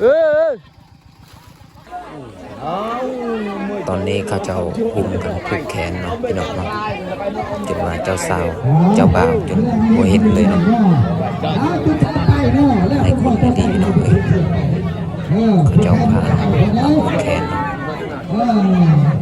ເອີຍ ຕອນນີ້ເຂົາເຈົ້າຮຸມກັນຜູກແຂນເນາະ ພີ່ນ້ອງເນາະ ຈົນວ່າເຈົ້າສາວ ເຈົ້າບ່າວຈົນບໍ່ເຫັນເລີຍເນາະ. ຫຼາຍຄົນອີ່ຫຼີພີ່ນ້ອງເອີຍ ເຂົາເຈົ້າພາກັນຜູກແຂນເນາະ.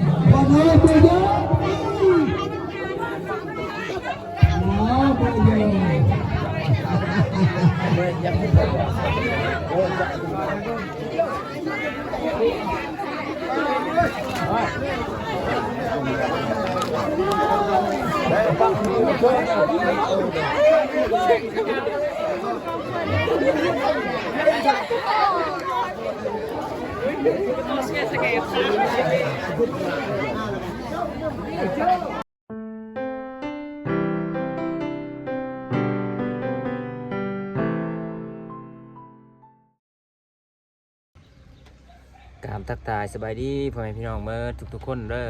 ກາບທັກທາຍສະບາຍດີພໍ່ແມ່ພີ່ນ້ອງເໝິດທຸກໆຄົນເດີ.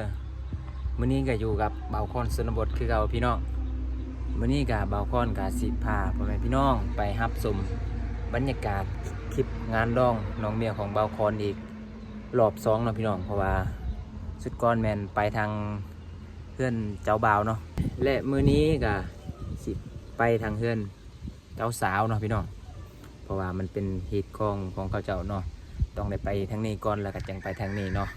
ມື້ນີ້ກະຢູ່ກັບບ່າວຄອນຊົນນະບົດຄືເກົ່າພີ່ນ້ອງ. ມື້ນີ້ກະບ່າວຄອນກະຊິພາພໍ່ແມ່ພີ່ນ້ອງໄປຮັບຊົມບັນຍາກາດຄລິບງານດອງນ້ອງເມຍຂອງບ່າວຄອນອີກ ລອບສອງເນາະພີ່ນ້ອງ ເພາະວ່າຊຸດກ່ອນແມ່ນໄປທາງເຮືອນເຈົ້າບ່າວເນາະ ແລະ ມື້ນີ້ກະຊິໄປທາງເຮືອນເຈົ້າສາວເນາະພີ່ນ້ອງ ເພາະວ່າມັນເປັນຮີດຄອງຂອງເຂົາເຈົ້າເນາະ ຕ້ອງໄດ້ໄປທາງນີ້ກ່ອນ ແລ້ວກະຈັ່ງໄປທາງນີ້ເນາະ.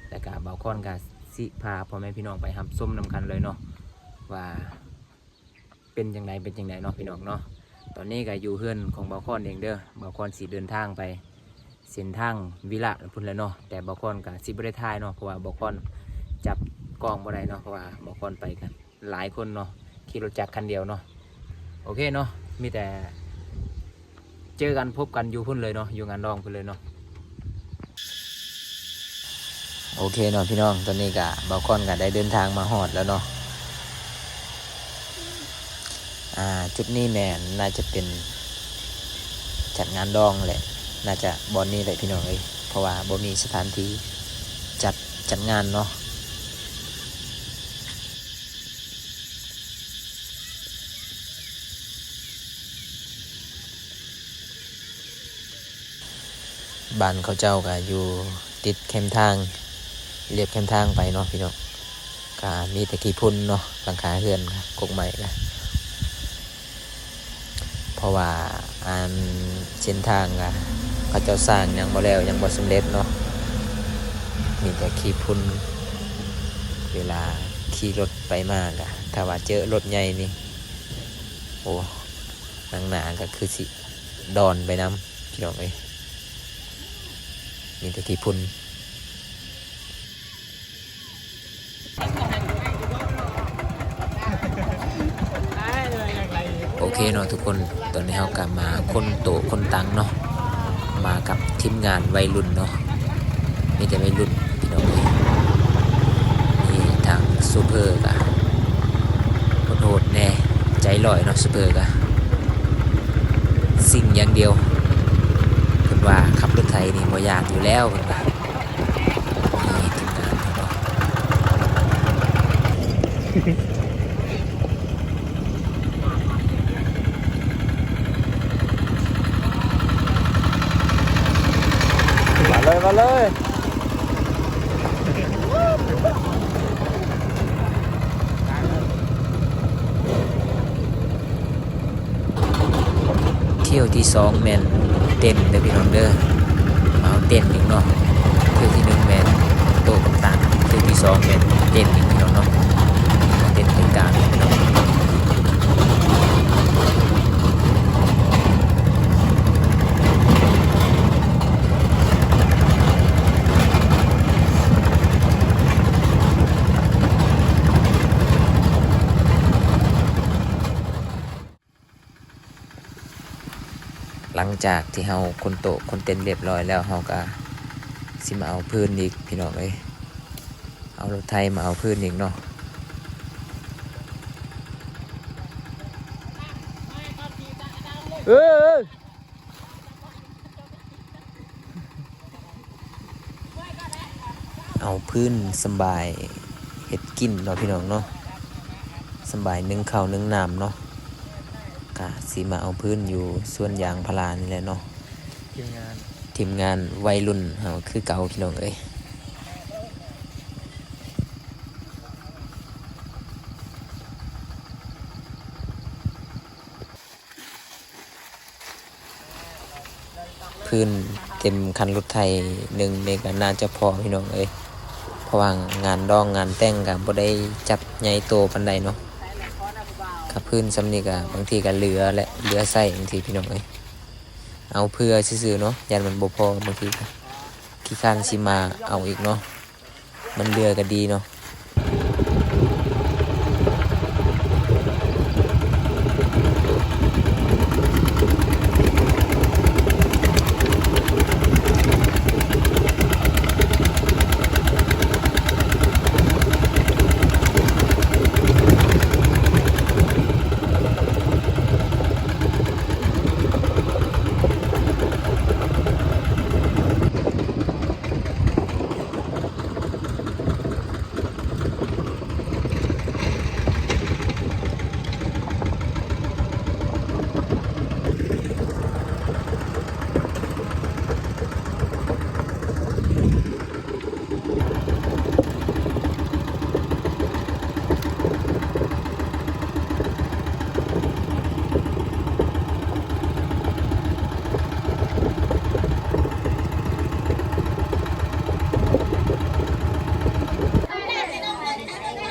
ແລ້ວກະບ່າວຄອນກະຊິພາພໍ່ແມ່ພີ່ນ້ອງໄປຮັບຊົມນຳກັນເລີຍເນາະ ວ່າ ເປັນຈັ່ງໃດ ເປັນຈັ່ງໃດເນາະພີ່ນ້ອງເນາະ. ຕອນນີ້ກະຢູ່ເຮືອນຂອງບ່າວຄອນເອງເດີ ບ່າວຄອນຊິເດີນທາງໄປເສັ້ນທາງວິລະພຸ້ນແຫຼະເນາະ ແຕ່ບ່າວຄອນກະຊິບໍ່ໄດ້ຖ່າຍເນາະ ເພາະວ່າບ່າວຄອນຈັບກ້ອງບໍ່ໄດ້ເນາະ ເພາະວ່າບ່າວຄອນໄປກັນຫຼາຍຄົນເນາະ ຂີ່ລົດຈັກຄັນດຽວເນາະ. ໂອເຄເນາະ ມີແຕ່ ເຈີກັນພົບກັນຢູ່ພຸ້ນເລີຍເນາະ ຢູ່ງານດອງພຸ້ນເລີຍເນາະ. ໂອເຄເນາະພີ່ນ້ອງ ຕອນນີ້ກະບ່າວຄອນກະໄດ້ເດີນທາງມາຮອດແລ້ວເນາະ. ອ່າ ຈຸດນີ້ແມ່ນໜ້າຈະເປັນຈັດງານດອງແຫຼະ ໜ້າຈະບ່ອນນີ້ແຫຼະພີ່ນ້ອງເອີຍ ເພາະວ່າບໍ່ມີສະຖານທີ່ຈັດ ຈັດງານເນາະ. ບ້ານເຂົາເຈົ້າກະຢູ່ຕິດແຄມທາງ ລຽບແຄມທາງໄປເນາະພີ່ນ້ອງ ກະມີແຕ່ຂີ້ຝຸ່ນເນາະ ຫຼັງຄາເຮືອນກະກົກໄມ້ກະ ເພາະວ່າອັນເສັ້ນທາງກະເຂົາເຈົ້າສ້າງຍັງບໍ່ແລ້ວ ຍັງບໍ່ສຳເລັດເນາະ ມີແຕ່ຂີ້ຝຸ່ນ. ເວລາຂີ່ລົດໄປມາກະ ຖ້າວ່າເຈີລົດໃຫຍ່ນີ້ ໂອ້ ໜັງໜາກະຄືຊິ ດອນໄປນຳພີ່ນ້ອງເອີຍ ມີແຕ່ຂີ້ຝຸ່ນ. ໂອເຄເນາະທຸກຄົນ ຕອນນີ້ເຮົາກະມາຄົ້ນໂຕະຄົ້ນຕັງເນາະ ມາກັບທີມງານໄວລຸ້ນເນາະ ມີແຕ່ໄວລຸ້ນພີ່ນ້ອງເອີຍ ມີທາງໂຊເຟີກະ ໂຫດໆແດ່ ໃຈຮ້ອຍເນາະ ໂຊເຟີກະ ຊິງຢ່າງດຽວ ເພິ່ນວ່າຂັບລົດໄຖນີ້ບໍ່ຢ້ານຢູ່ແລ້ວ ເພິ່ນວ່າ ນີ້ທີມງານເນາະ. ມາເລີຍ ມາເລີຍ. ຖ້ຽວທີສອງແມ່ນເຕັນເດີພີ່ນ້ອງເດີ ເອົາເຕັນອີກເນາະ. ຖ້ຽວທີໜຶ່ງແມ່ນໂຕະກັບຕັງ ຖ້ຽວທີສອງແມ່ນເຕັນອີກພີ່ນ້ອງເນາະ ເຕັນເຕັນກາງພີ່ນ້ອງ. ຫຼັງຈາກທີ່ເຮົາຂົນໂຕະຂົນເຕັນຮຽບຮ້ອຍແລ້ວ ເຮົາກະຊິມາເອົາພື້ນອີກພີ່ນ້ອງເອີຍ ເອົາລົດໄຖມາເອົາພື້ນອີກເນາະ. ເອີ ເອີ ເອົາພື້ນສຳບາຍເຮັດກິນເນາະພີ່ນ້ອງເນາະ ສຳບາຍໜຶ້ງເຂົ້າໜຶ້ງນ້ຳເນາະ. ກະຊິມາເອົາພື້ນຢູ່ສວນຢາງພາລານີ້ແຫຼະເນາະ ທີມງານ ທີມງານໄວລຸ້ນເຮົາຄືເກົ່າ ພີ່ນ້ອງເອີຍ. ພື້ນເຕັມຄັນລົດໄຖໜຶ່ງນີ້ກໍໜ້າຈະພໍ ພີ່ນ້ອງເອີຍ, ເພາະວ່າງານດອງງານແຕ່ງກໍບໍ່ໄດ້ຈັດໃຫຍ່ໂຕປານໃດເນາະ. ກໍພື້ນສ່ຳນີ້ກໍບາງທີກໍເຫຼືອແຫຼະ ເຫຼືອໃຊ້ບາງທີ ພີ່ນ້ອງເອີຍ. ເອົາເພື່ອຊື່ໆເນາະ, ຢ້ານມັນບໍ່ພໍ, ບາງທີກໍຂີ້ຄ້ານຊິມາເອົາອີກເນາະ. ມັນເຫຼືອກໍດີເນາະ.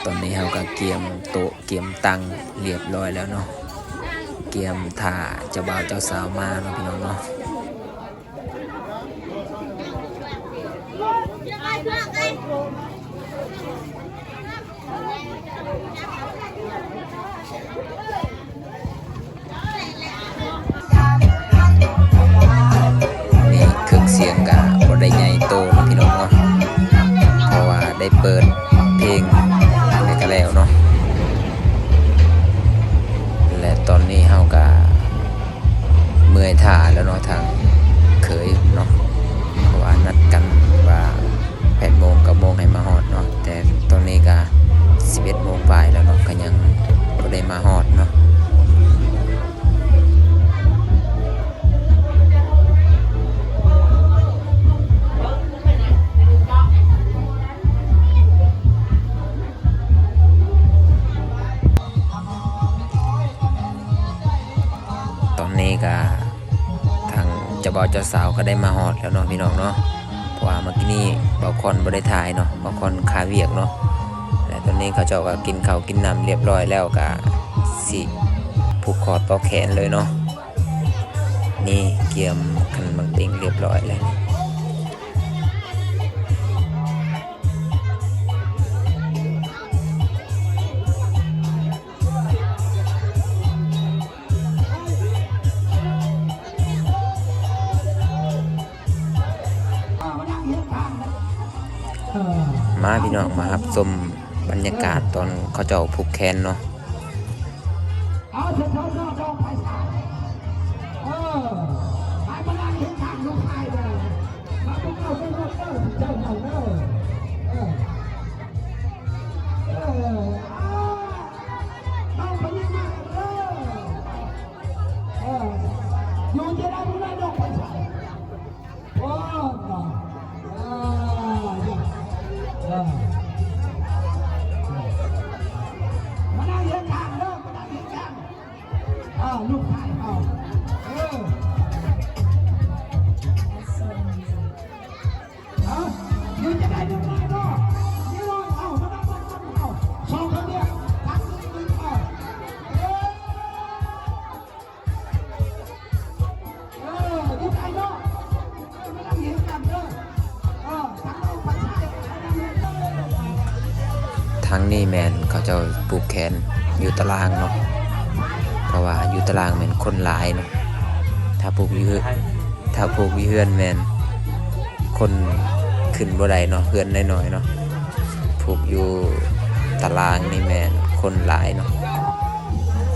ຕອນນີ້ເຮົາກໍກຽມໂຕະກຽມຕັ່ງລຽບຮ້ອຍແລ້ວເນາະ, ກຽມຖ້າເຈົ້າບ່າວເຈົ້າສາວມາເນາະ ພີ່ນ້ອງເນາະ. ນີ້ເຄື່ອງສຽງກະບໍ່ໄດ້ໃຫຍ່ໂຕເນາະ ພີ່ນ້ອງເນາະ, ເພາະວ່າໄດ້ເປີດເພງແລ້ວກະແລ້ວເນາະ. ແລະຕອນນີ້ເຮົາກະເມື່ອຍຖ້າແລ້ວເນາະ ທາງເຂີຍເນາະ, ເພາະວ່ານັດກັນວ່າ ແປດໂມງ ເກົ້າໂມງໃຫ້ມາຮອດເນາະ, ແຕ່ຕອນນີ້ກະສິບເອັດໂມງປາຍແລ້ວເນາະ, ກະຍັງບໍ່ໄດ້ມາຮອດເນາະ. ຕອນນີ້ກະ ທາງເຈົ້າບ່າວເຈົ້າສາວກໍໄດ້ມາຮອດແລ້ວເນາະ ພີ່ນ້ອງເນາະ, ເພາະວ່າເມື່ອກີ້ນີ້ບ່າວຄອນບໍ່ໄດ້ຖ່າຍເນາະ, ບ່າວຄອນຄາວຽກເນາະ. ແລະຕອນນີ້ເຂົາເຈົ້າກໍກິນເຂົ້າກິນນ້ຳລຽບຮ້ອຍແລ້ວ ກໍຊິຜູກຂອດເປົ່າແຂນເລີຍເນາະ. ນີ້ກຽມຄັນໝາກເບັງລຽບຮ້ອຍແລ້ວ. ມາພີ່ນ້ອງ ມາຮັບຊົມບັນຍາກາດຕອນເຂົາເຈົ້າຜູກແຂນເນາະ. ເອົາ ເຈົ້າ ເຈົ້າ ເຈົ້າ ເຈົ້າໄປຊະ ເອີ ໃຫ້ມານັ່ງເຮັດທາງລູກຊາຍເດີ ມາພວກເຮົາໄປລົດເດີ ເຈົ້າເຮົາເດີ ເອີ ເອີ ເອົາ ເອົາໄປຍິງມາເດີ ເອີ ຢູ່ຈະໄດ້ບໍ່ໄດ້ດອກໄປຊະ. ໂອ້ ເອີ ເອີ ມານັ່ງຮຽງຂ້າງເດີ ມານັ່ງຮຽງຂ້າງ ເອີ ລູກຊາຍເຮົາ ເອີ ເອົາ ຢູ່ຈະໄດ້ເດີ ເອີ ສອງຄົນນີ້ ທັກ ເອີ. ທາງນີ້ແມ່ນເຂົາເຈົ້າຜູກແຂນຢູ່ຕາລາງເນາະ ເພາະວ່າຢູ່ຕາລາງແມ່ນຄົນຫຼາຍເນາະ. ຖ້າຜູກຢູ່ ຖ້າຜູກຢູ່ເຮືອນແມ່ນຄົນຂຶ້ນບໍ່ໄດ້ເນາະ ເຮືອນນ້ອຍໆເນາະ. ຜູກຢູ່ຕາລາງນີ້ແມ່ນຄົນຫຼາຍເນາະ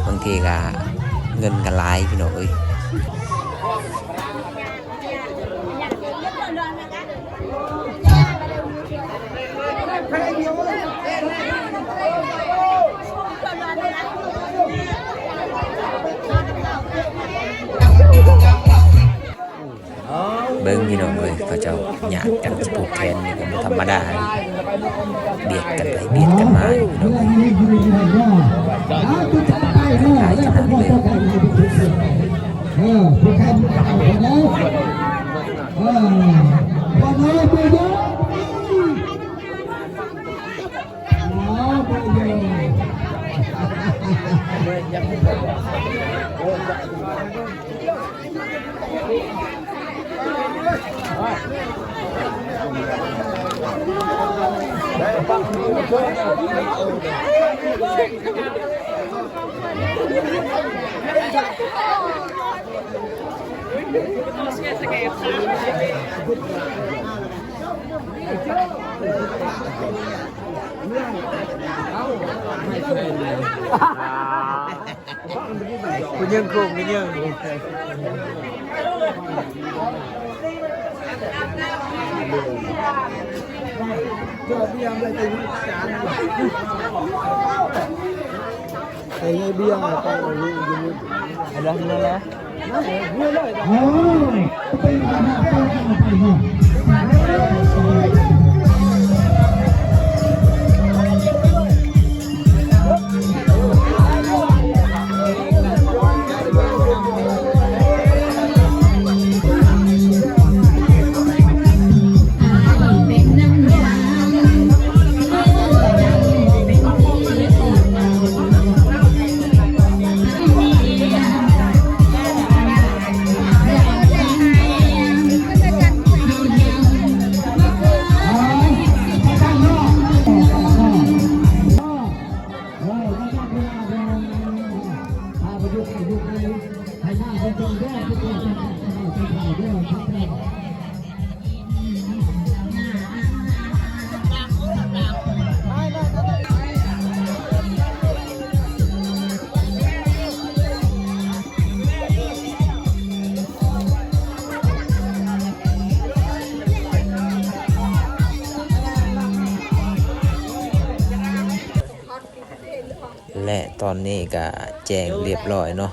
ບາງທີກະເງິນກະຫຼາຍພີ່ນ້ອງເອີຍ. ເອົາ ເບິ່ງພີ່ນ້ອງເອີຍ ເຂົາເຈົ້າຍາດກັນຊິຜູກແຂນນີ້ກໍບໍ່ທຳມະດາ ບຽດກັນໄປບຽດກັນມາຢູ່ພີ່ນ້ອງເອີຍ ຫຼາຍຈະໜັກເລີຍ. ແລະ ຕອນນີ້ກະແຈ້ງລຽບລ້ອຍເນາະ.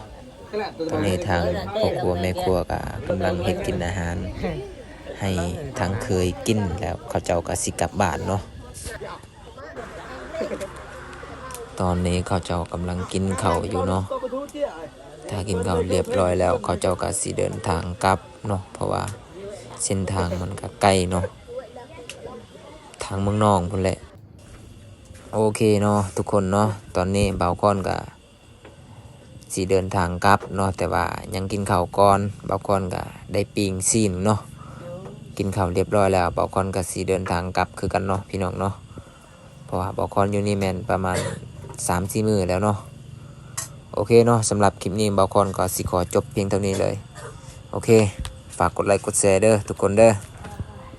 ຕອນນີ້ທາງພໍ່ຄົວແມ່ຄົວກະກຳລັງເຮັດກິນອາຫານໃຫ້ທາງເຂີຍກິນ ແລ້ວເຂົາເຈົ້າກະຊິກັບບ້ານເນາະ. ຕອນນີ້ເຂົາເຈົ້າກຳລັງກິນເຂົ້າຢູ່ເນາະ. ຖ້າກິນເຂົ້າລຽບລ້ອຍແລ້ວ ເຂົາເຈົ້າກະຊິເດີນທາງກັບເນາະ ເພາະວ່າເສັ້ນທາງມັນກະໄກເນາະ ທາງເມືອງນອງພຸ້ນແຫຼະ. ໂອເຄເນາະທຸກຄົນເນາະ ຕອນນີ້ບ່າວຄອນກະຊິເດີນທາງກັບເນາະ ແຕ່ວ່າຍັງກິນເຂົ້າກ່ອນ. ບ່າວຄອນກະໄດ້ປີ້ງຊີ້ນເນາະ ກິນເຂົ້າລຽບລ້ອຍແລ້ວ ບ່າວຄອນກະຊິເດີນທາງກັບຄືກັນເນາະ ພີ່ນ້ອງເນາະ. ເພາະວ່າບ່າວຄອນຢູ່ນີ້ແມ່ນປະມານສາມສີ່ມື້ແລ້ວເນາະ. ໂອເຄເນາະ ສຳລັບຄລິບນີ້ບ່າວຄອນກໍຊິຂໍຈົບພຽງເທົ່ານີ້ເລີຍ. ໂອເຄ ຝາກກົດໄລກົດແຊເດີທຸກຄົນເດີ.